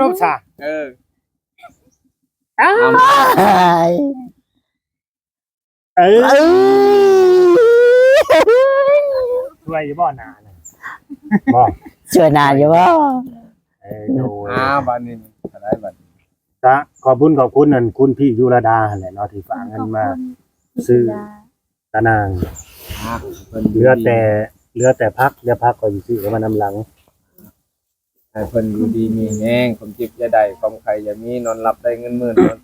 ລົບຊະ ເອີ ອ້າຍ ເອີ ເອີ ຊ່ວຍຢູ່ບໍ່ນານະ? ບໍ່ ຊ່ວຍນານຢູ່ບໍ່? ເອີ ໂດຍ ອ້າວ ບາດນີ້ກໍໄດ້ ບາດນີ້ ກະຂອບບຸນຂອບຄຸນອັນຄຸນພີ່ຍຸລະດາຫັ້ນແຫຼະເນາະ ທີ່ຝາກເງິນມາຊື້ຕານາງ ອ່າ ເຫຼືອແຕ່ ເຫຼືອແຕ່ຜັກ ເຫຼືອຜັກຂ້ອຍຊິຊື້ເອົາມານຳຫຼັງ. ໃຫ້ເພິ່ນຢູ່ດີມີແຮງ ຄວາມເຈັບຢ່າໄດ້ ຄວາມໄຂ້ຢ່າມີ ນອນຫຼັບໄດ້ເງິນໝື່ນ ນອນ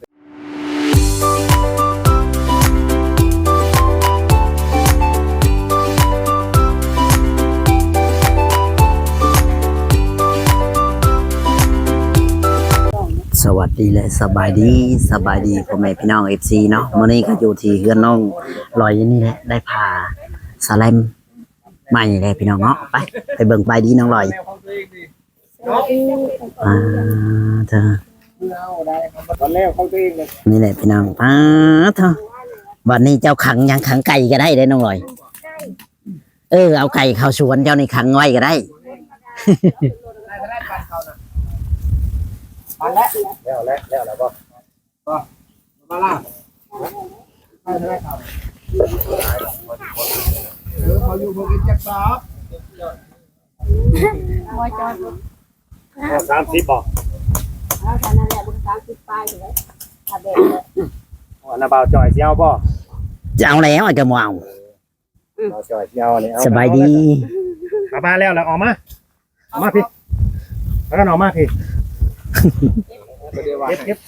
ສະຫວັດດີ ແລະ ສະບາຍດີ ສະບາຍດີພໍ່ແມ່ພີ່ນ້ອງ ເອັຟຊີ ເນາະ. ມື້ນີ້ກໍຢູ່ທີ່ເຮືອນນ້ອງລອຍນີ້ແຫຼະ ໄດ້ຜ້າສະແລັມ ໃໝ່ແລ້ວພີ່ນ້ອງເນາະ. ໄປ ໄປເບິ່ງ ໄປດີນ້ອງລອຍ. ອ່າ ເທີ ນີ້ແຫຼະພີ່ນ້ອງ. ປາດເທີ ບາດນີ້ເຈົ້າຂັງຫຍັງ? ຂັງໄກ່ກໍໄດ້ເດ້ນ້ອງລອຍ. ເອີ ເອົາໄກ່ເຂົ້າສວນເຈົ້ານີ້ຂັງໄວ້ກໍໄດ້. ແລ້ວ ແລ້ວ ແລ້ວ ແລ້ວບໍ່? ມາລະ ເອີ ເຂົາຢູ່ບໍ່ກິນຈັກສອບ ບໍ່ຈອດ ສາມສິບບໍ່? ເອີ ເທົ່ານັ້ນແຫຼະ ບໍ່ສາມສິບປາຍເລີຍ ຖ້າແບບ ອັນນະ ບ່າວຈ່ອຍຊິເອົາບໍ່? ຈະເອົາແລ້ວ ຈະບໍ່ເອົາ. ອືມ ສະບາຍດີ ເອົາມາແລ້ວ ແລ້ວອອກມາ ອອກມາພີ້ ພາກັນອອກມາພີ້ ເກັບ ເກັບ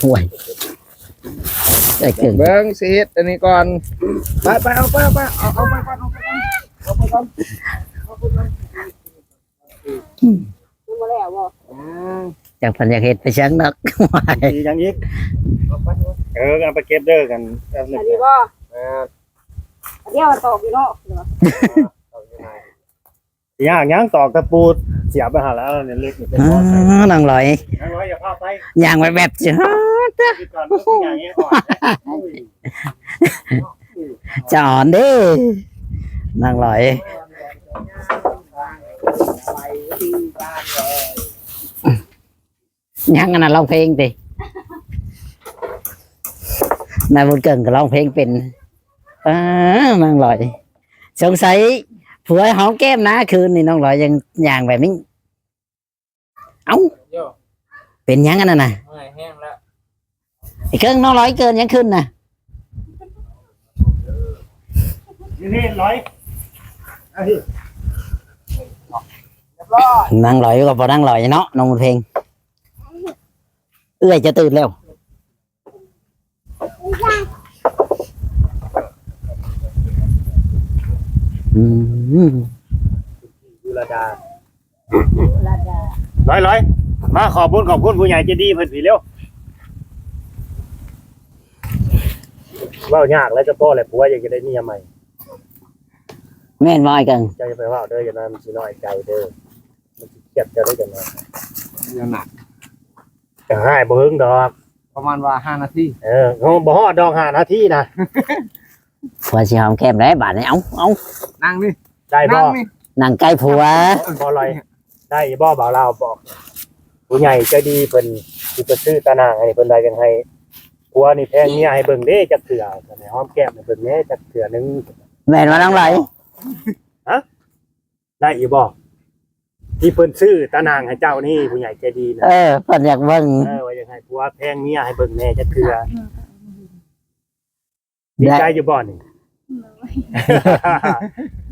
ໂອ້ຍ ເອີ ເບິ່ງຊິເຮັດອັນນີ້ກ່ອນ ໄປ ໄປ ເອົາໄປ ເອົາໄປ ເອົາ ເອົາໄປກ່ອນ ເອົາໄປກ່ອນ ເອົາໄປກ່ອນ ເອົາໄປກ່ອນ. ອືມ ຍັງບໍ່ແລ້ວບໍ່? ອືມ ຈັກເພິ່ນຢາກເຮັດໄປຊັ້ນດອກ ຊິຫຍັງອີກ? ເອີ ເອົາໄປເກັບເດີກັນ ອັນນີ້ບໍ່? ເອີ ອັນດຽວຕອກຢູ່ເນາະ ຊິຍາກຫຍັງ ຕອກຕະປູສຽບໄປຫັ້ນແລ້ວ ເຫຼັກນີ້ເປັນບໍ່? ນາງລອຍ ນາງລອຍຢ່າພາໄປ ຍ່າງໄປແບບຊິຮອດ ຈອນເດ້ ນາງລອຍ ຍັງອັນນັ້ນຮ້ອງເພງຕິ ນາຍບຸນເກິ່ງກໍຮ້ອງເພງເປັນ ອ່າ ນາງລອຍ ສົງໄສຜົວຫອມແກ້ມນາ ຄືນນີ້ນ້ອງລອຍຍັງຍ່າງແບບນີ້. ເອົ້າ ໂຢ ເປັນຫຍັງອັນນັ້ນນະ? ເມື່ອຍແຮງແລ້ວ ໄອ້ເຄິ່ງ ນ້ອງລອຍເກີດຫຍັງຂຶ້ນນະ? ນີ້ລອຍ ນາງລອຍກໍບໍ່ນາງລອຍເນາະ ນ້ອງບຸນເພັງ ເອື້ອຍຈະຕື່ນແລ້ວ. ອືມ ຢູ່ລະດາ ລະດາ ລອຍໆ ມາຂອບບຸນຂອບຄຸນຜູ້ໃຫຍ່ໃຈດີເພິ່ນພີ້ເລັວ. ເວົ້າຍາກແລ້ວ ຈະພໍແລ້ວ ຜົວຢາກຈະໄດ້ເມຍໃໝ່. ແມ່ນບໍ່ອ້າຍເກິ່ງ? ເຈົ້າຢ່າໄປເວົ້າເດີ ຢ່ານັ້ນມັນຊິນ້ອຍໃຈເດີ. ມັນຊິຄຽດເຈົ້າໄດ້ຈັ່ງໃດ? ເລື່ອງໜັກ ຈະຮ້າຍບໍ່ເຫິງດອກ ປະມານວ່າຫ້ານາທີ. ເອີ ບໍ່ຮອດດອກຫ້ານາທີນະ. ຜົວຊິຫອມແກ້ມໄດ້ບາດນີ້. ເອົາ ເອົາ ນັ່ງນີ້ ໄດ້ບໍ່? ນັ່ງໃກ້ຜົວ ບໍ່ລອຍ ໄດ້ບໍ່? ບ່າວລາວບອກ ຜູ້ໃຫຍ່ໃຈດີເພິ່ນຊິໄປຊື້ຕາໜ່າງໃຫ້ ເພິ່ນວ່າຢາກໃຫ້ຜົວນີ້ແພງເມຍໃຫ້ເບິ່ງເດ້ຈັກເທື່ອ ໃຫ້ຫອມແກ້ມໃຫ້ເບິ່ງແດ່ຈັກເທື່ອໜຶ່ງ. ແມ່ນບໍ່ນາງລອຍ? ຮະ? ໄດ້ຢູ່ບໍ່? ທີ່ເພິ່ນຊື້ຕາໜ່າງໃຫ້ເຈົ້ານີ້ ຜູ້ໃຫຍ່ໃຈດີນະ. ເອີ ເພິ່ນຢາກເບິ່ງ ເອີ ວ່າຢາກໃຫ້ຜົວແພງເມຍໃຫ້ເບິ່ງແດ່ຈັກເທື່ອ. ດີໃຈຢູ່ບໍ່ນີ້?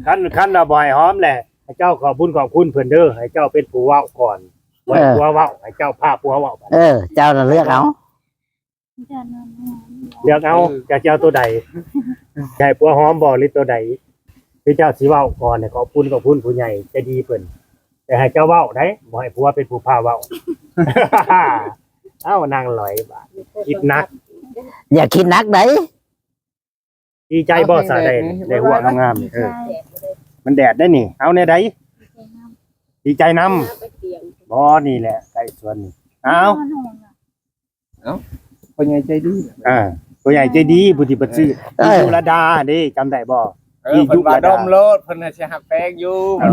ຄັນ ຄັນວ່າບໍ່ໃຫ້ຫອມແຫຼະ ໃຫ້ເຈົ້າຂອບບຸນຂອບຄຸນເພິ່ນເດີ ໃຫ້ເຈົ້າເປັນຜູ້ເວົ້າກ່ອນ ບໍ່ໃຫ້ ເອີ ຜົວເວົ້າ ໃຫ້ເຈົ້າພາຜົວເວົ້າ. ເອີ ເຈົ້ານະເລືອກເອົາ. ເລືອກເອົາ ເອີ ເຈົ້າຊິເອົາໂຕໃດ? ໃຫ້ຜົວຫອມບໍ່ ຫຼືໂຕໃດ? ຄືເຈົ້າຊິເວົ້າກ່ອນ ໃຫ້ຂອບຄຸນ ຂອບຄຸນຜູ້ໃຫຍ່ໃຈດີເພິ່ນ ແຕ່ໃຫ້ເຈົ້າເວົ້າໄດ໋ ບໍ່ໃຫ້ຜົວເປັນຜູ້ພາເວົ້າ. ເອົ້າ ນາງລອຍ ບາດຄິດໜັກ ຢ່າຄິດໜັກໄດ໋. ດີໃຈບໍ່ ສາວໄດ້ ໄດ້ຫົວງາມໆນີ້? ເອີ ມັນແດດໄດ໋ນີ້. ເອົາແນວໃດ? ດີໃຈນຳ ບໍ່ ນີ້ແຫຼະໃກ້ສວນນີ້. ເອົາ ເອົ້າ ຜູ້ໃຫຍ່ໃຈດີ ອ່າ ຜູ້ໃຫຍ່ໃຈດີ ຜູ້ທີ່ເພິ່ນຊື້ ເອີ ຢູ່ລະດາເດ້ ຈຳໄດ້ບໍ່? ເອີ ທີ່ຢູ່ລະດາ ດົມໂລດ ເພິ່ນຊິຮັກແພງຢູ່. ເອີ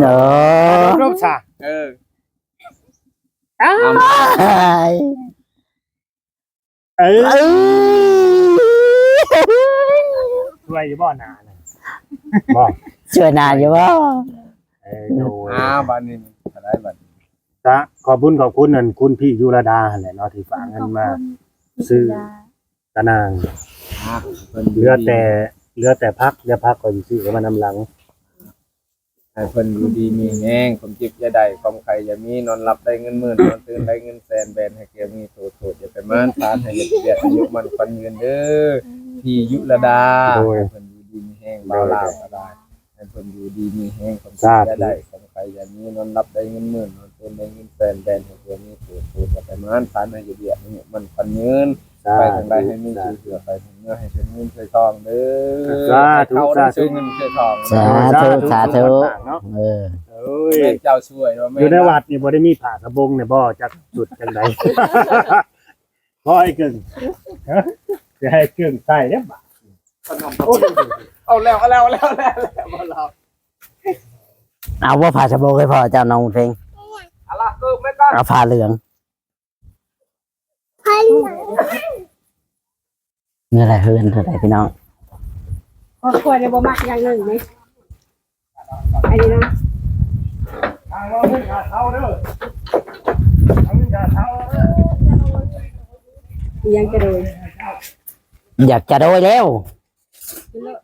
ດົມຊະ ເອີ ອ້າຍ ເອີ ເອີ ຊ່ວຍຢູ່ບໍ່ນານະ? ບໍ່ ຊ່ວຍນາຢູ່ບໍ່? ເອີ ໂດຍ ອ່າ ບາດນີ້ກໍໄດ້ ບາດນີ້ ກະຂອບບຸນຂອບຄຸນອັນຄຸນພີ່ຍຸລະດາຫັ້ນແຫຼະເນາະ ທີ່ຝາກເງິນມາຊື້ຕານາງ ອ່າ ເຫຼືອແຕ່ ເຫຼືອແຕ່ຜັກ ເຫຼືອຜັກຂ້ອຍຊິຊື້ເຂົ້າມານຳຫຼັງ. ໃຫ້ເພິ່ນຢູ່ດີມີແຮງ ຄວາມເຈັບຢ່າໄດ້ ຄວາມໄຂ້ຢ່າມີ ນອນຫຼັບໄດ້ເງິນໝື່ນ ນອນຕື່ນໄດ້ເງິນແສນ ແບນໃຫ້ແກ້ວມີໂຕໂຕດ ຢ່າໄປໝານ ຟາດໃຫ້ເຮັດວຽກ ອາຍຸໝັ້ນຂວັນຍືນເດີ ພີ່ຍຸລະດາ ໂດຍ ໃຫ້ເພິ່ນຢູ່ດີມີແຮງ ໂດຍ ບ່າວລາວກໍໄດ້ ໃຫ້ເພິ່ນຢູ່ດີມີແຮງ ຄວາມເຈັບຢ່າໄດ້ ຄວາມໄຂ້ຢ່າມີ ນອນຫຼັບໄດ້ເງິນໝື່ນ ນອນຕື່ນໄດ້ເງິນແສນ ແບນໃຫ້ແກ້ວມີໂຕໂຕດ ຢ່າໄປໝານ ຟາດໃຫ້ເຮັດວຽກ ອາຍຸໝັ້ນຂວັນຍືນ ສາທຸ ໄປທາງໃດໃຫ້ມີຊື່ເສຍ ໄປທາງເມືອໃຫ້ເປັນເງິນໃສ່ທອງເດີ ສາທຸ ສາທຸ ໃຫ້ເຂົາໄດ້ໃຊ້ເງິນໃຊ້ທອງ ສາທຸ ສາທຸ ເນາະ ເອີ ໂອ້ຍ ແມ່ນເຈົ້າຊ່ວຍບໍ່ແມ່ນ ຢູ່ໃນວັດນີ້ບໍ່ໄດ້ມີຜ້າສະບົງແດ່ບໍ່ ຈັກຊຸດຈັ່ງໃດ ຂໍໃຫ້ເກິ່ງ ຊິໃຫ້ເກິ່ງໃສ່ເດ້ບາດ ເອົາແລ້ວ ເອົາແລ້ວ ເອົາແລ້ວ ເອົາແລ້ວ ເອົາບໍ່ຜ້າສະບົງໃຫ້ພໍ່ເຈົ້າ ນ້ອງເພັງ ເອົາຜ້າເຫຼືອງ ນີ້ແຫຼະເຮືອນເທົ່າໃດພີ່ນ້ອງ ຄອບຄົວນີ້ບໍ່ມັກຢ່າງໜຶ່ງນີ້ ອັນນີ້ນະ ອີ່ຫຍັງຈະໂດຍ ຢາກຈະໂດຍແລ້ວ ກິນໂລດ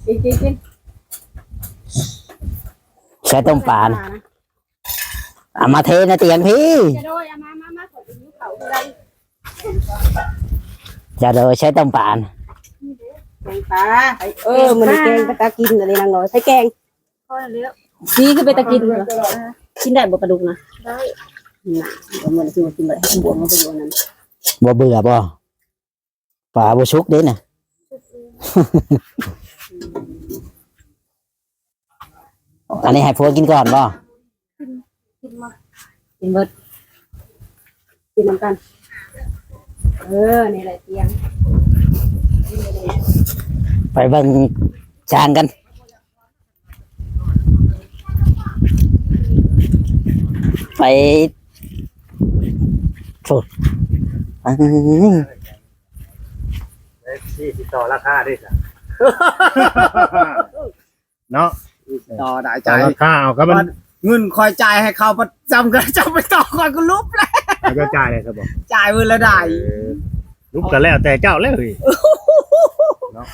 ກິນ ກິນ ກິນ ໃສ່ຕົ້ມປານະ ເອົາມາເທໃນຕຽງພີ້ ຈະໂດຍ ເອົາມາ ມາ ມາ ຂ້ອຍຊິຫິວເຂົ້າຄືກັນ ຈະໂດຍ ໃສ່ຕົ້ມປານະ ແກງປາ ເອີ ມື້ນີ້ແກງປາຕາກິນ ອັນນີ້ນາງນ້ອຍ ໃສ່ແກງ ພໍແລ້ວ ສີຄືເປັນຕາກິນບໍ່ ກິນໄດ້ບໍ່ປາດຸກນະ ໄດ້ ນະ ມື້ນີ້ຄືວ່າກິນບໍ່ໄດ້ ບວມມັນໄປຢູ່ອັນນັ້ນ ບໍ່ເບື່ອບໍ່? ປາບໍ່ສຸກເດ້ນະ ອັນນີ້ໃຫ້ຜົວກິນກ່ອນບໍ່? ກິນ ກິນໝົດ ກິນໝົດ ກິນນຳກັນ ເອີ ນີ້ແຫຼະຕຽງ ໄປເບິ່ງຊ່າງກັນ. ໄປ ໂອ້ ອືມ ເອັຟຊີ ຕິດຕໍ່ລາຄາເດ້ຊະ ເນາະ ຕໍ່ໄດ້ຈ່າຍ ລາຄາເອົາ ກໍມັນ ເງິນຂ້ອຍຈ່າຍໃຫ້ເຂົາປະຈຳ ກໍເຈົ້າໄປຕໍ່ຂ້ອຍກໍຫຼຸບແລ້ວ ເຈົ້າຈ່າຍໄດ້ຊະບໍ່? ຈ່າຍເບິດລະໄດ້ ເອີ ຫຼຸບກໍແລ້ວແຕ່ເຈົ້າແລ້ວເຮີ້ຍ ເນາະ.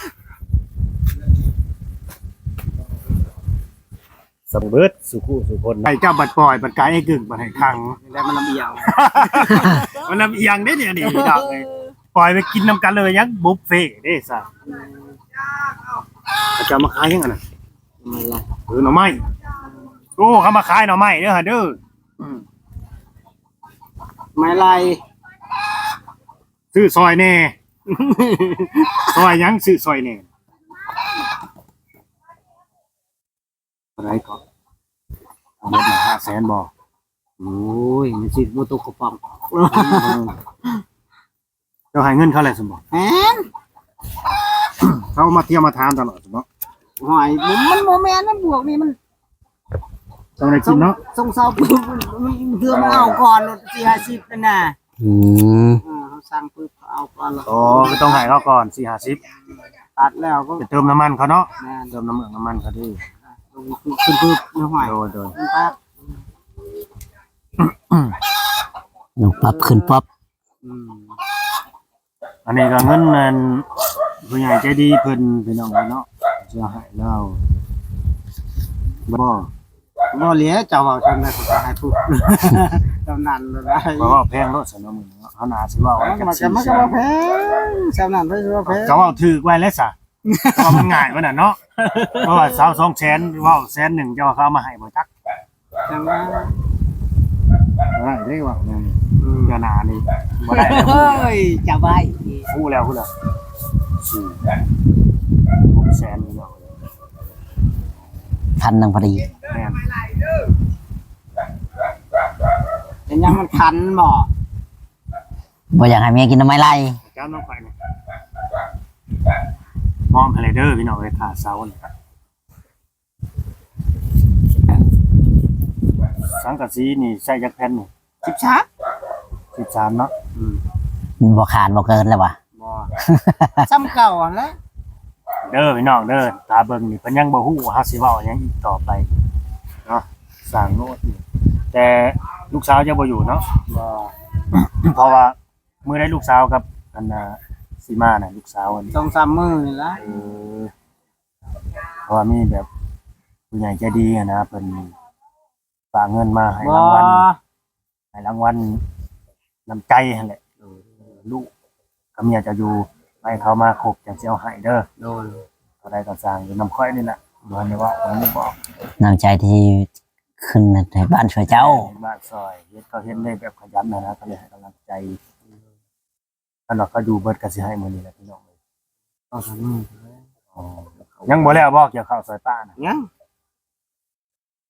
ສຳເບິດສູ່ຄູ່ສູ່ຄົນ ໃຫ້ເຈົ້າບັດປ່ອຍ ບັດກາຍໄອ້ກຶ້ງ ບັດໃຫ້ຂັງ ແລ້ວມັນລຳອຽງ ມັນລຳອຽງເດ້ນີ້ ອັນນີ້ດອກເອີຍ ປ່ອຍໄປກິນນຳກັນເລີຍ ຍັງບຸບເຟເດ້ຊະ ເຂົາເຈົ້າມາຂາຍຫຍັງຫັ້ນນະ? ໜໍ່ໄມ້ລະ ເອີ ໜໍ່ໄມ້ ໂອ້ ເຂົາມາຂາຍໜໍ່ໄມ້ເດີຫັ້ນເດີ ອືມ ໄມ້ໄລ່ ຊື້ຊ່ອຍແດ່ ຊ່ອຍຫຍັງ ຊື້ຊ່ອຍແດ່. ເທົ່າໃດກໍ ເອົາໝົດຫ້າແສນບໍ່? ໂອ້ຍ ມັນຊິບໍ່ຕົກກະປ໋ອງ ເຈົ້າໃຫ້ເງິນເຂົາແລ້ວຊັ້ນບໍ່? ແມ່ນ ເຂົາມາທ່ຽວມາຖາມຕະຫຼອດຊັ້ນບໍ່? ໂອ້ຍ ມັນ ມັນບໍ່ແມ່ນນະ ບວກນີ້ມັນ ຕ້ອງໄດ້ກິນເນາະ ສົ່ງເຊົາປຶບ ມັນ ມັນ ເທື່ອມັນເອົາກ່ອນໂລດ ສີ່ຫ້າສິບນັ້ນນະ ອືມ ເອີ ເຮົາສັ່ງປຶບເຂົາເອົາກ່ອນໂລດ ອໍ ກໍຕ້ອງໃຫ້ເຂົາກ່ອນ ສີ່ຫ້າສິບ ຕັດແລ້ວກໍໄປເຕີມນ້ຳມັນເຂົາເນາະ ແມ່ນ ເຕີມນ້ຳເມືອກນ້ຳມັນເຂົາເດ້ ຂຶ້ນປຶບ ໂດຍ ໂດຍ ລົງປັບຂຶ້ນປັບ ອືມ ອັນນີ້ກໍເງິນນັ້ນ ຜູ້ໃຫຍ່ໃຈດີເພິ່ນ ພີ່ນ້ອງເອີຍເນາະ ຈະໃຫ້ລາວ ບໍ່ ບໍ່ແຫຼະ ເຈົ້າເວົ້າຊ່ຳໃດກໍໃຫ້ຜູ້ ຊ່ຳນັ້ນແຫຼະ ບໍ່ເວົ້າແພງໂລດຊັ້ນເນາະ ມື້ນີ້ເນາະ ເຮົາໜ້າຊິເວົ້າ ມັນກໍ ມັນກໍບໍ່ແພງ ຊ່ຳນັ້ນ ເພິ່ນຊິເວົ້າແພງ ກໍເວົ້າຖືກໄວ້ແລ້ວຊະ ເພາະວ່າມັນງ່າຍກວ່ານັ້ນເນາະ ເພາະວ່າຊາວສອງແສນ ເວົ້າແສນໜຶ່ງ ເຈົ້າວ່າເຂົາເອົາມາໃຫ້ບໍ່ຈັກ ຈັ່ງວ່າ ບໍ່ໄດ້ເດ້ເວົ້າແນວນີ້ ອືມ ເທື່ອໜ້ານີ້ບໍ່ໄດ້ແລ້ວ ເຮີ້ຍ ຈະໄວ້ ຮູ້ແລ້ວ ຮູ້ແລ້ວ ສີ່ ຫົກແສນພີ່ນ້ອງ ພັນໜຶ່ງພໍດີ ແມ່ນ ເປັນຫຍັງມັນຄັນບໍ່? ບໍ່ຢາກໃຫ້ເມຍກິນໜໍ່ໄມ້ໄລ່ ຈຳນ້ອງຂ້ອຍນະ ມອມໃຫ້ເລີຍເດີພີ່ນ້ອງເອີຍ ຄ່າເຊົ່ານີ້. ສັງກະສີນີ້ໃຊ້ຈັກແຜ່ນນີ້? ສິບສາມ ສິບສາມເນາະ. ອືມ ບໍ່ຂາດບໍ່ເກີນແລ້ວຫວາ? ບໍ່ ສ່ຳເກົ່າຫັ້ນແຫຼະ. ເດີພີ່ນ້ອງເດີ ຖ້າເບິ່ງນີ້ເພິ່ນຍັງບໍ່ຮູ້ວ່າເຮົາຊິເວົ້າຫຍັງອີກຕໍ່ໄປເນາະ ສ້າງໂນດນີ້. ແຕ່ລູກສາວຈະບໍ່ຢູ່ເນາະ? ບໍ່ ເພາະວ່າມື້ໃດລູກສາວກັບ ອັນນ່າ ຊິມານະ ລູກສາວອັນນີ້ ສອງສາມມື້ນີ້ລະ. ເອີ ເພາະວ່າມີແບບຜູ້ໃຫຍ່ໃຈດີຫັ້ນນະ ເພິ່ນ ຝາກເງິນມາໃຫ້ ບໍ່ ລາງວັນ ໃຫ້ລາງວັນນ້ຳໃຈຫັ້ນແຫຼະ. ເອີ ລູກກັບເມຍເຈົ້າຢູ່ ໃຫ້ເຂົາມາຄົບຈັ່ງຊິເອົາໃຫ້ເດີ. ໂດຍ ເທົ່າໃດກໍຊ່າງ ຢູ່ນຳຂ້ອຍນີ້ແຫຼະ ບໍ່ທັນໄດ້ເວົ້າ ບໍ່ທັນໄດ້ບອກ. ນ້ຳໃຈທີ່ຂຶ້ນໃຫ້ບ້ານຊ່ວຍເຈົ້າ ເຮັດບ້ານຊ່ອຍ ເຮັດ ເຂົາເຫັນໄດ້ແບບຂະຫຍັນຫັ້ນນະ ກໍເລີຍໃຫ້ກຳລັງໃຈ. ຄັນວ່າເຂົາຢູ່ເບິດກໍຊິໃຫ້ມື້ນີ້ແຫຼະພີ່ນ້ອງເອີຍ. ສອງສາມມື້. ອໍ ຍັງບໍ່ແລ້ວບໍ່ ກ່ຽວເຂົ້າຊ່ອຍປ້ານະ? ຍັງ.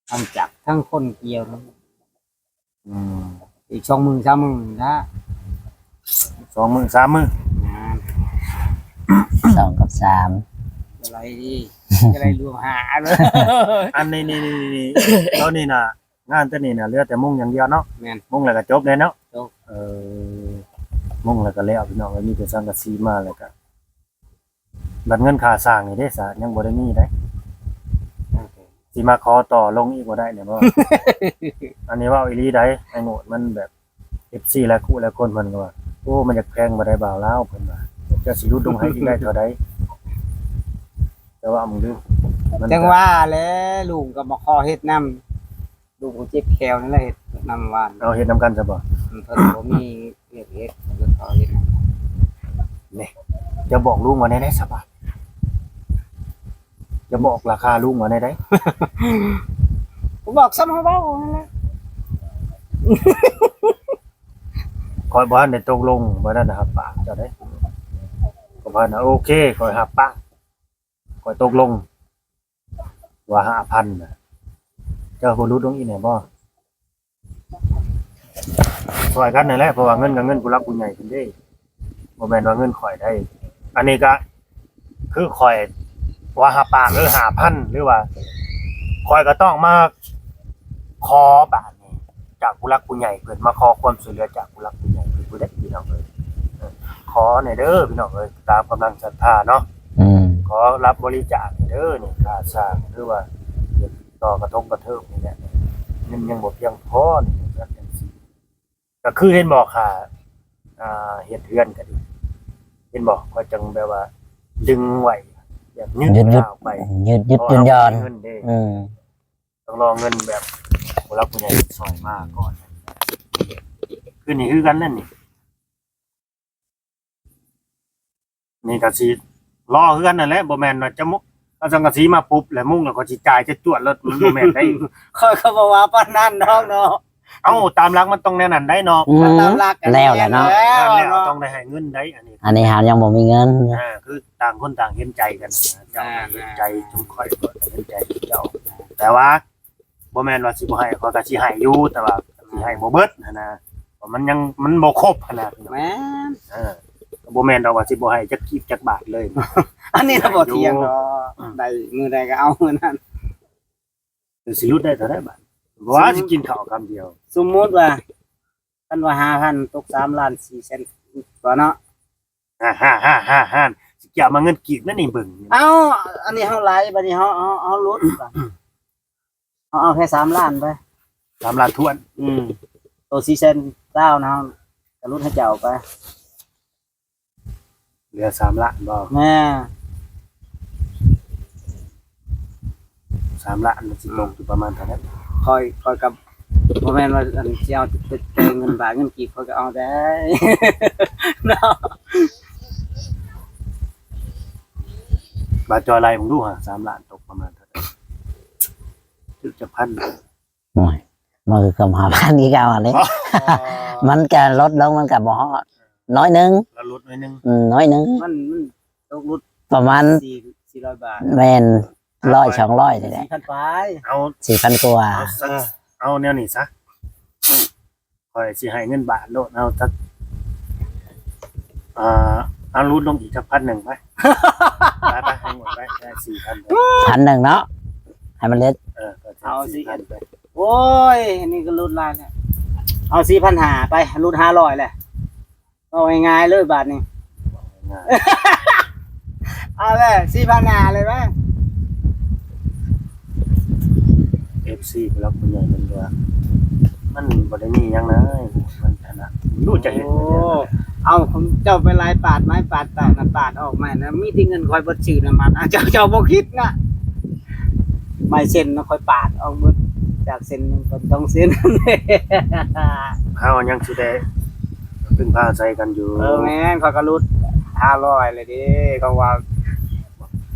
ທັງຈັກທັງຄົນກ່ຽວ. ອືມ ອີກສອງມື້ສາມມື້ນີ້ລະ. ສອງມື້ສາມມື້. ແມ່ນ ສອງກັບສາມ ຈະໄຫຼດີ ຈະໄຫຼລວມຫ້າເລີຍ. ອັນນີ້ ນີ້ ນີ້ ນີ້ ຕອນນີ້ນະ ງານແຕ່ນີ້ນະ ເຫຼືອແຕ່ມຸງຢ່າງດຽວເນາະ. ແມ່ນ ມຸງແລ້ວກໍຈົບເລີຍເນາະ. ຈົບ. ເອີ ມຸງແລ້ວກໍແລ້ວພີ່ນ້ອງເອີຍ ມີແຕ່ສັງກະສີມາ ແລ້ວກໍ ບັດເງິນຄ່າສ້າງນີ້ເດ້ສະ ຍັງບໍ່ໄດ້ມີເດ້. ໂອເຄ ຊິມາຂໍຕໍ່ລົງອີກບໍ່ໄດ້ແລ້ວບໍ່? ອັນນີ້ເວົ້າອີ່ຫຼີໃດ໋ ໄອ້ໂນດ ມັນແບບ ເອັຟຊີ ຫຼາຍຄູ່ຫຼາຍຄົນເພິ່ນກໍວ່າ ໂອ້ ມັນຢາກແພງບໍ່ໄດ້ບ່າວລາວ ເພິ່ນວ່າ ເຈົ້າຊິຫຼຸດລົງໃຫ້ອີກໄດ້ເທົ່າໃດ? ເຈົ້າເວົ້າເບິ່ງດູ. ມັນ ຈັ່ງວ່າແຫຼະ ລຸງກໍມາຂໍເຮັດນຳ. ລູກເຈັບແຂ້ວນີ້ແຫຼະ ເຮັດນຳວານ. ເອົາ ເຮັດນຳກັນຊະບໍ່? ອືມ ເພິ່ນບໍ່ມີວຽກເຮັດ ເພິ່ນກໍເຮັດນຳ. ນີ້ ຈະບອກລຸງວ່າແນວໃດຊະບາດ? ຈະບອກລາຄາລຸງວ່າແນວໃດ? ກໍບອກສ່ຳເຮົາເວົ້າຫັ້ນແຫຼະ. ຂ້ອຍບໍ່ທັນໄດ້ຕົກລົງ ບໍ່ທັນໄດ້ຮັບປາກເຈົ້າເດ້. ຂ້ອຍວ່າ ໂອເຄ ຂ້ອຍຮັບປາກ ຂ້ອຍຕົກລົງ ວ່າຫ້າພັນນະ ເຈົ້າບໍ່ຫຼຸດລົງອີກແດ່ບໍ່? ຊ່ອຍກັນນັ້ນແຫຼະ ເພາະວ່າເງິນກໍເງິນຜູ້ຫຼັກຜູ້ໃຫຍ່ເພິ່ນເດ້ ບໍ່ແມ່ນວ່າເງິນຂ້ອຍໃດ໋. ອັນນີ້ກໍຄືຂ້ອຍວ່າຮັບປາກເອີ ຫ້າພັນ ຫຼືວ່າຂ້ອຍກໍຕ້ອງມາຂໍບາດນີ້ ຈາກຜູ້ຫຼັກຜູ້ໃຫຍ່ເພິ່ນ ມາຂໍຄວາມຊ່ວຍເຫຼືອຈາກຜູ້ຫຼັກຜູ້ໃຫຍ່ເພິ່ນ ຜູ້ໃດພີ່ນ້ອງເອີຍ. ຂໍແດ່ເດີພີ່ນ້ອງເອີຍ ຕາມກຳລັງສັດທາເນາະ. ອືມ ຂໍຮັບບໍລິຈາກແດ່ເດີ ນີ້ ຄ່າສ້າງ ຫຼືວ່າເຮັດຕໍ່ກະທົງກະເທີບນີ້ແຫຼະ ເງິນຍັງບໍ່ພຽງພໍນີ້ ຈັ່ງຊີ້ ກໍຄືເຫັນບໍ່ ຄ່າ ອ່າ ເຮັດເຮືອນກໍດີ ເຫັນບໍ່ ຂ້ອຍຈັ່ງແບບວ່າດຶງໄວ້ ແບບຍືດຍາວໄປ ຍືດໆ ເພາະວ່າເຮົາບໍ່ມີເງິນເດ້. ອືມ ຕ້ອງລໍເງິນແບບຜູ້ຫຼັກຜູ້ໃຫຍ່ຊ່ອຍມາກ່ອນ. ຄືນີ້ຄືກັນນັ້ນນີ້ ນີ້ກໍຊິລໍເຮືອນນັ້ນແຫຼະ ບໍ່ແມ່ນວ່າຈະມຸ ເອົາສັງກະສີມາປຸບແລ້ວມຸງແລ້ວກໍຊິຈ່າຍຈະຈວດໂລດ ມັນບໍ່ແມ່ນໄດ໋. ຂ້ອຍກໍບໍ່ວ່າປານນັ້ນດອກເນາະ. ເອົ້າ ຕາມຫຼັກມັນຕ້ອງແນວນັ້ນໄດ�ແນະ ອືມ ຕາມຫຼັກກໍແລ້ວແຫຼະເນາະ ແລ້ວແລ້ວເນາະ ຕ້ອງໄດ້ໃຫ້ເງິນໄດ໋. ອັນນີ້ ອັນນີ້ເຮົາຍັງບໍ່ມີເງິນ ອ່າ ຄືຕ່າງຄົນຕ່າງເຫັນໃຈກັນນະ ເຈົ້າກໍເຫັນໃຈຊຸມຂ້ອຍ ຂ້ອຍກໍເຫັນໃຈເຈົ້າ ແຕ່ວ່າບໍ່ແມ່ນວ່າຊິບໍ່ໃຫ້ ຂ້ອຍກໍຊິໃຫ້ຢູ່ ແຕ່ວ່າຊິໃຫ້ບໍ່ເບິດຫັ້ນນະ ເພາະມັນຍັງ ມັນບໍ່ຄົບຫັ້ນນະ. ແມ່ນ ເອີ ກໍບໍ່ແມ່ນດອກວ່າຊິບໍ່ໃຫ້ຈັກກີບຈັກບາດເລີຍ ອັນນີ້ລະບໍ່ຖຽງດອກ ໄດ້ມື້ໃດກໍເອົາມື້ນັ້ນ. ເອີ ຊິຫຼຸດໄດ້ເທົ່າໃດບາດ? ບໍ່ວ່າຊິກິນເຂົ້າຄຳດຽວ. ສົມມຸດວ່າ ຄັນວ່າຫ້າພັນ ຕົກສາມລ້ານສີ່ແສນກວ່າເນາະ. ຫ້າໆໆໆ ຊິເກັບມາເງິນກີບນັ້ນນີ້ເບິ່ງ. ເອົ້າ ອັນນີ້ເຮົາໄລ່ ບາດນີ້ເຮົາ ເຮົາ ເຮົາຫຼຸດ ເຮົາເອົາແຄ່ສາມລ້ານໄປ ສາມລ້ານຖ້ວນ. ອືມ ໂຕສີ່ແສນຊາວນະ ເຮົາກໍຫຼຸດໃຫ້ເຈົ້າໄປ. ເຫຼືອສາມລ້ານບໍ່? ແມ່ນ ສາມລ້ານມັນຊິຕົກຢູ່ປະມານເທົ່າໃດ? ຂ້ອຍ ຂ້ອຍກໍບໍ່ແມ່ນວ່າ ອັນ ຊິເອົາແຕ່ເງິນບາດເງິນກີບ ຂ້ອຍກໍເອົາໄດ້ເນາະ. ບາດຈ່ອຍໄລ່ເບິ່ງດູຫາ ສາມລ້ານຕົກປະມານເທົ່າໃດ? ຖືກຈັກພັນ? ໂອ້ຍ ມັນກໍເກືອບຫ້າພັນຄືເກົ່າຫັ້ນເດ້. ອໍ ມັນກໍລົດລົງ ມັນກໍບໍ່ຮອດ ນ້ອຍໜຶ່ງ ລະຫຼຸດໜ້ອຍໜຶ່ງ. ອືມ ນ້ອຍໜຶ່ງ ມັນ ມັນຕົກຫຼຸດປະມານສີ່ ສີ່ຮ້ອຍບາດ. ແມ່ນ ຮ້ອຍ ສອງຮ້ອຍນີ້ແຫຼະ ສີ່ພັນປາຍ ເອົາ ສີ່ພັນກວ່າ. ເອົາ ເອົາແນວນີ້ຊະ ຂ້ອຍຊິໃຫ້ເງິນບາດໂລດ ເອົາຈັກ ອ່າ ເອົາຫຼຸດລົງອີກຈັກພັນໜຶ່ງໄປ ໄປໆ ໃຫ້ໝົດໄປ ໄດ້ສີ່ພັນໄປ ພັນໜຶ່ງເນາະ ໃຫ້ມັນເລັດ. ເອີ ກໍເອົາສີ່ພັນໄປ ໂອ້ຍ ອັນນີ້ກໍຫຼຸດຫຼາຍແລ້ວ. ເອົາສີ່ພັນຫ້າໄປ, ຫຼຸດຫ້າຮ້ອຍແຫຼະ. ເວົ້າງ່າຍໆເລີຍບາດນີ້. ເອົາແຫຼະ ສີ່ພັນຫ້າເລີຍໄປ. ເອັຟຊີຜູ້ຫຼັກຜູ້ໃຫຍ່ເພິ່ນວ່າ ມັນບໍ່ໄດ້ມີຫຍັງນະ ມັນຫັ້ນນະ ບໍ່ຮູ້ຈະເຮັດ. ໂອ້ ເອົາ ເຈົ້າໄປໄລ່ປາດໄມ້ປາດຕອກນະ ປາດອອກໄມ້ນະ ມີແຕ່ເງິນຂ້ອຍເບິດຊື້ນ້ຳມັນ. ເຈົ້າ ເຈົ້າບໍ່ຄິດນະ ໄມ້ເສັ້ນນະ ຂ້ອຍປາດອອກເບິດ ຈາກເສັ້ນໜຶ່ງເປັນສອງເສັ້ນ. ເຮົາຍັງຊິໄດ້ ເພິ່ງພາອາໄສກັນຢູ່. ເອີ ແມ່ນ ຂ້ອຍກໍຫຼຸດຫ້າຮ້ອຍເລີຍເດ້ ເຂົາວ່າ.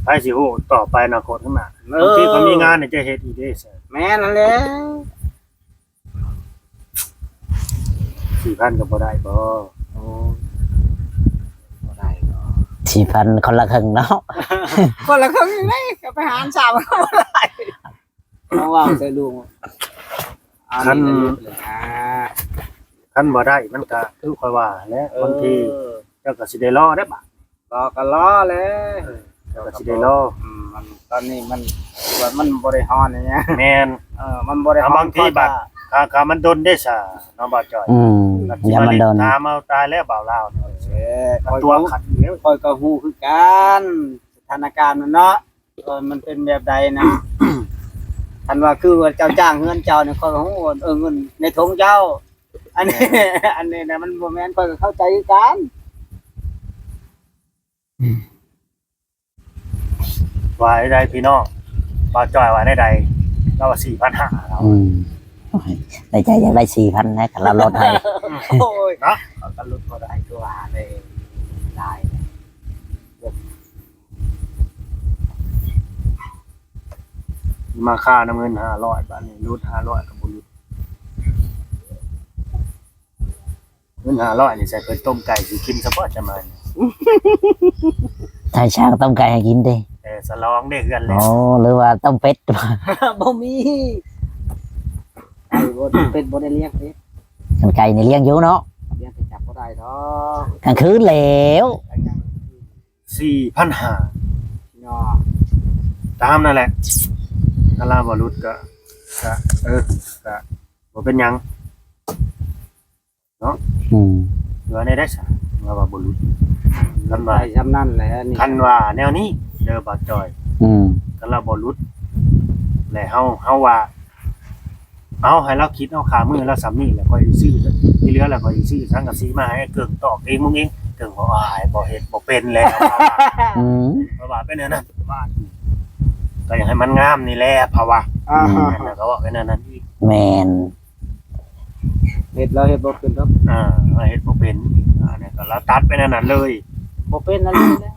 ໃຜຊິຮູ້ຕໍ່ໄປອະນາຄົດຂ້າງໜ້າ ເອີ ບາງທີກໍມີງານໃຫ້ເຈົ້າເຮັດອີກເດ້. ແມ່ນຫັ້ນແຫຼະ. ສີ່ພັນກໍບໍ່ໄດ້ບໍ? ໂອ້ ບໍ່ໄດ້ດອກ ສີ່ພັນ ຄົນລະເຄິ່ງເນາະ. ຄົນລະເຄິ່ງຈັ່ງໃດ ກໍໄປຫານສາມກໍບໍ່ໄດ້. ເຮົາເວົ້າໃສ່ລຸງ ອັນນີ້ກໍຫຼຸດແລ້ວນະ. ຄັນບໍ່ໄດ້ມັນກໍຄືຂ້ອຍວ່າແຫຼະ ເອີ ບາງທີເຈົ້າກໍຊິໄດ້ລໍເດ້ບາດ ລໍກໍລໍແຫຼະ. ເອີ ເຈົ້າກໍຊິໄດ້ລໍ. ອືມ ມັນ ຕອນນີ້ມັນ ວ່າມັນບໍ່ໄດ້ຮ້ອນຫຍັງ. ແມ່ນ. ເອີ ມັນບໍ່ໄດ້ຮ້ອນ ບາງທີບາດ ຖ້າ ຖ້າມັນດົນເດ້ຊະເນາະ ບ່າວຈ້ອຍ. ອືມ ມັນຊິມາຫຼິ້ນຖາມເອົາຕາຍແລ້ວບ່າວລາວ. ເອີ ຂ້ອຍກໍຮູ້ຄືກັນ ສະຖານະການມັນເນາະ. ເອີ ມັນເປັນແບບໃດນະ? ຄັນວ່າຄືວ່າເຈົ້າຈ້າງເຮືອນເຈົ້ານີ້ ຂ້ອຍກໍຮູ້ ເອີ ເງິນໃນຖົງເຈົ້າ. ອັນນີ້ ອັນນີ້ນະ ມັນບໍ່ແມ່ນ ຂ້ອຍກໍເຂົ້າໃຈຄືກັນ. ອືມ ວ່າໃດພີ່ນ້ອງ? ບ່າວຈ້ອຍວ່າແນວໃດ? ລາວວ່າສີ່ພັນຫ້າ. ອືມ ໃນໃຈຢາກໄດ້ສີ່ພັນນະ ຄັນລາວລົດໃຫ້. ໂອ້ຍ ເນາະ ເຂົາກໍຫຼຸດບໍ່ໄດ້ ຄືວ່າເດ້ ຫຼາຍ. ມາຄານຳເງິນຫ້າຮ້ອຍ ບາດນີ້ຫຼຸດຫ້າຮ້ອຍກໍບໍ່ຫຼຸດ. ເງິນຫ້າຮ້ອຍນີ້ໃສ່ເພິ່ນຕົ້ມໄກ່ຊິກິນຊະບໍ່ຈະມານີ້? ໃຫ້ຊ່າງຕົ້ມໄກ່ໃຫ້ກິນຕິ? ເອີ ສະຫຼອງເດ້ເຮືອນແລ້ວ. ໂອ້ ຫຼືວ່າຕົ້ມເປັດ? ບໍ່ມີ ໄກ່ບໍ່ ເປັດບໍ່ໄດ້ລ້ຽງເປັດ. ຄັນໄກ່ນີ້ລ້ຽງຢູ່ເນາະ? ລ້ຽງແຕ່ຈັບບໍ່ໄດ້ດອກ ກາງຄືນແລ້ວ. ສີ່ພັນຫ້າເນາະ ຕາມນັ້ນແຫຼະ. ຖ້າລາວບໍ່ຫຼຸດກໍ ກໍ ເອີ ກໍບໍ່ເປັນຫຍັງເນາະ. ອືມ ວ່າແນວໃດຊະ ວ່າ ວ່າບໍ່ຫຼຸດ. ຄັນວ່າ ໄປຊ່ຳນັ້ນແຫຼະນີ້ ຄັນວ່າແນວນີ້ເດີບ່າວຈ້ອຍ. ອືມ ຄັນລາວບໍ່ຫຼຸດ ແລະເຮົາ ເຮົາວ່າ ເອົາ ໃຫ້ລາວຄິດເອົາຄ່າມື້ລາວຊ່ຳນີ້ ແລ້ວຂ້ອຍຊິຊື້ ທີ່ເຫຼືອແລ້ວຂ້ອຍຊິຊື້ສັງກະສີມາໃຫ້ເກິ່ງຕອກເອງມຸງເອງ. ເກິ່ງວ່າ ໂອ້ຍ ບໍ່ເຮັດບໍ່ເປັນແລ້ວ. ອືມ ເພາະວ່າເປັນແນວນັ້ນ ວ່າກໍຢາກໃຫ້ມັນງາມນີ້ແຫຼະ ເພາະວ່າ ອ່າ ແມ່ນ ແລ້ວກໍເວົ້າເປັນແນວນັ້ນອີກ. ແມ່ນ ເຮັດ ລາວເຮັດບໍ່ເປັນດອກ. ອ່າ ລາວເຮັດບໍ່ເປັນ. ອ່າ ນີ້ກໍລາວຕັດໄປແນວນັ້ນເລີຍ ບໍ່ເປັນອັນນີ້ແຫຼະ.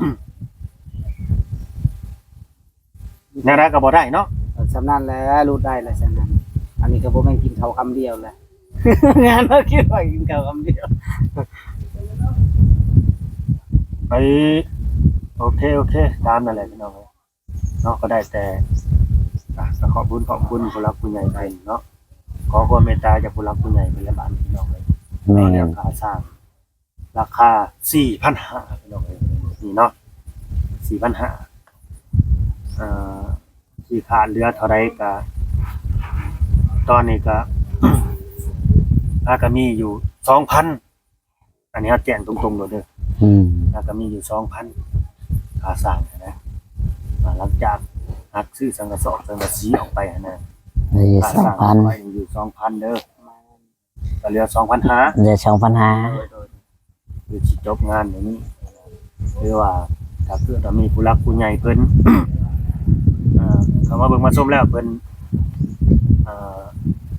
ແນວໃດກໍບໍ່ໄດ້ເນາະ. ເອີ ຊ່ຳນັ້ນແຫຼະ ຫຼຸດໄດ້ແຫຼະຊ່ຳນັ້ນ. ອັນນີ້ກໍບໍ່ແມ່ນກິນເຂົ້າຄຳດຽວແຫຼະ ງານເຮົາຄິດວ່າກິນເຂົ້າຄຳດຽວ. ໄປ ໂອເຄ ໂອເຄ ຕາມນັ້ນແຫຼະພີ່ນ້ອງເອີຍເນາະ. ກໍໄດ້ແຕ່ ອ່າ ກໍຂອບບຸນຂອບຄຸນຜູ້ຫຼັກຜູ້ໃຫຍ່ໄປເນາະ. ຂໍຄວາມເມດຕາຈາກຜູ້ຫຼັກຜູ້ໃຫຍ່ເພິ່ນລະບາດນີ້ພີ່ນ້ອງເອີຍ. ແມ່ນ ເລື່ອງຄ່າສ້າງ ລາຄາສີ່ພັນຫ້າພີ່ນ້ອງເອີຍ ນີ້ເນາະ ສີ່ພັນຫ້າ. ເອີ ຊິຂາດເຫຼືອເທົ່າໃດກະ ຕອນນີ້ກະ ອາ ກະມີຢູ່ສອງພັນ. ອັນນີ້ເຮົາແຈ້ງຕົງໆໂລດເດີ. ອືມ ອາ ກະມີຢູ່ສອງພັນ ຄ່າສ້າງຫັ້ນນະ. ອາ ຫຼັງຈາກຫັກຊື້ສັງກະສອບສັງກະສີອອກໄປຫັ້ນນະ ເອີ ຄ່າສ້າງໄວ້ຢູ່ສອງພັນເດີ. ກໍເຫຼືອສອງພັນຫ້າ ເຫຼືອສອງພັນຫ້າ. ໂດຍ ໂດຍ ຄືຊິຈົບງານດຽວນີ້ ຫຼືວ່າຖ້າເກີດວ່າມີຜູ້ຫຼັກຜູ້ໃຫຍ່ເພິ່ນ ເອີ ເຂົ້າມາເບິ່ງມາຊົມແລ້ວເພິ່ນ ເອີ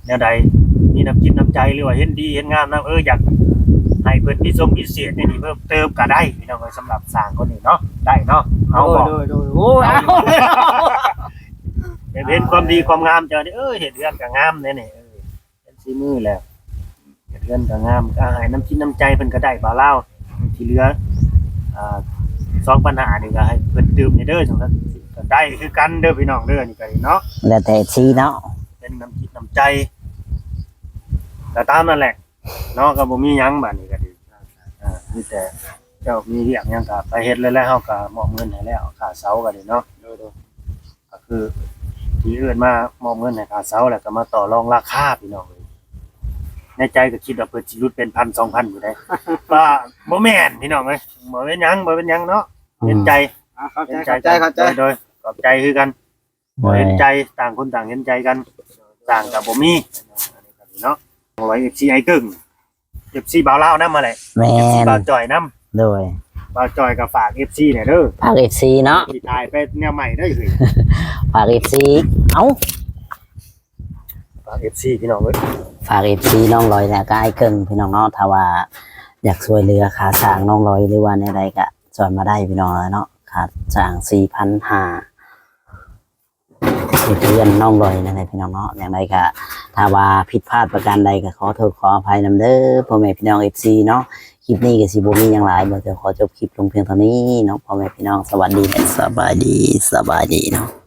ແນວໃດ ມີນ້ຳຈິດນ້ຳໃຈ ຫຼືວ່າເຫັນດີເຫັນງາມນຳ ເອີ ຢາກໃຫ້ເພິ່ນມີຊົງພິເສດໃນນີ້ເພີ່ມເຕີມກໍໄດ້ ພີ່ນ້ອງເອີຍ. ສຳລັບຊ່າງຄົນນີ້ເນາະ ໄດ້ເນາະ ເອົາບໍ່? ໂດຍ ໂດຍ ໂອ້ຍ ເອົາ ເຫັນຄວາມດີຄວາມງາມເຈົ້ານີ້ ເອີ ເຮັດເຮືອນກໍງາມແດ່ນີ້ ເອີ ເປັນສີມືແລ້ວ ເຮືອນກໍງາມ ກໍໃຫ້ນ້ຳຈິດນ້ຳໃຈເພິ່ນກໍໄດ້ ບ່າວລາວ. ທີ່ເຫຼືອ ອ່າ ສອງພັນຫ້ານີ້ກໍໃຫ້ເພິ່ນຕື່ມແດ່ເດີ ຈັ່ງຊັ້ນກໍໄດ້ຄືກັນເດີພີ່ນ້ອງເດີ. ນີ້ກໍເນາະ ແລ້ວແຕ່ເອັຟຊີເນາະ ເປັນນ້ຳຈິດນ້ຳໃຈ ກໍຕາມນັ້ນແຫຼະເນາະ. ກໍບໍ່ມີຫຍັງ ບາດນີ້ກໍດີ ອ່າ ມີແຕ່ເຈົ້າມີວຽກຫຍັງກໍໄປເຮັດເລີຍ ແລ້ວເຮົາກໍມອບເງິນໃຫ້ແລ້ວ ຄ່າເຊົ່າກໍດີເນາະ. ໂດຍ ໂດຍ ກໍຄື ທີ່ເອີ້ນມາມອບເງິນໃຫ້ຄ່າເຊົ່າ ແລ້ວກໍມາຕໍ່ລອງລາຄາພີ່ນ້ອງເອີຍ. ໃນໃຈກໍຄິດວ່າເພິ່ນຊິຫຼຸດເປັນພັນສອງພັນພຸ້ນໃດ໋ ວ່າບໍ່ແມ່ນພີ່ນ້ອງເອີຍ. ບໍ່ເປັນຫຍັງ ບໍ່ເປັນຫຍັງເນາະ ເຫັນໃຈ ອ່າ ຂອບໃຈ ເຫັນໃຈ ຂອບໃຈ ຂອບໃຈ ໂດຍ ໂດຍ ຂອບໃຈຄືກັນ ບໍ່ເຫັນໃຈ ຕ່າງຄົນຕ່າງເຫັນໃຈກັນ ຕ່າງກໍບໍ່ມີເນາະ. ນ້ອງລອຍ ເອັຟຊີ ອ້າຍເກິ່ງ ເອັຟຊີ ບ່າວລາວນຳຫັ້ນແຫຼະ ແມ່ນ ເອັຟຊີ ບ່າວຈ່ອຍນຳ ໂດຍ ບ່າວຈ່ອຍກໍຝາກ ເອັຟຊີ ແດ່ເດີ ຝາກ ເອັຟຊີ ເນາະ ຊິຖ່າຍໄປແນວໃໝ່ເດີ ເຮີ້ຍ ຝາກ ເອັຟຊີ ເອົ້າ ຝາກ ເອັຟຊີ ພີ່ນ້ອງເອີຍ ຝາກ ເອັຟຊີ ນ້ອງລອຍ ແລ້ວກໍອ້າຍເກິ່ງ ພີ່ນ້ອງເນາະ. ຖ້າວ່າຢາກຊ່ວຍເຫຼືອຄ່າສ້າງນ້ອງລອຍ ຫຼືວ່າແນວໃດກໍຊ່ອຍມາໄດ້ ພີ່ນ້ອງເນາະ. ຄ່າສ້າງສີ່ພັນຫ້າ ເຮັດເຮືອນນ້ອງລອຍນັ້ນແຫຼະ ພີ່ນ້ອງເນາະ. ຢ່າງໃດກໍ ຖ້າວ່າຜິດພາດປະການໃດກໍຂໍໂທດຂໍອະໄພນຳເດີ ພໍ່ແມ່ພີ່ນ້ອງ ເອັຟຊີ ເນາະ. ຄລິບນີ້ກໍຊິບໍ່ມີຫຍັງຫຼາຍ ບ່າວຈອຍຂໍຈົບຄລິບລົງພຽງເທົ່ານີ້ເນາະ ພໍ່ແມ່ພີ່ນ້ອງ. ສະຫວັດດີ ສະບາຍດີ ສະບາຍດີເນາະ.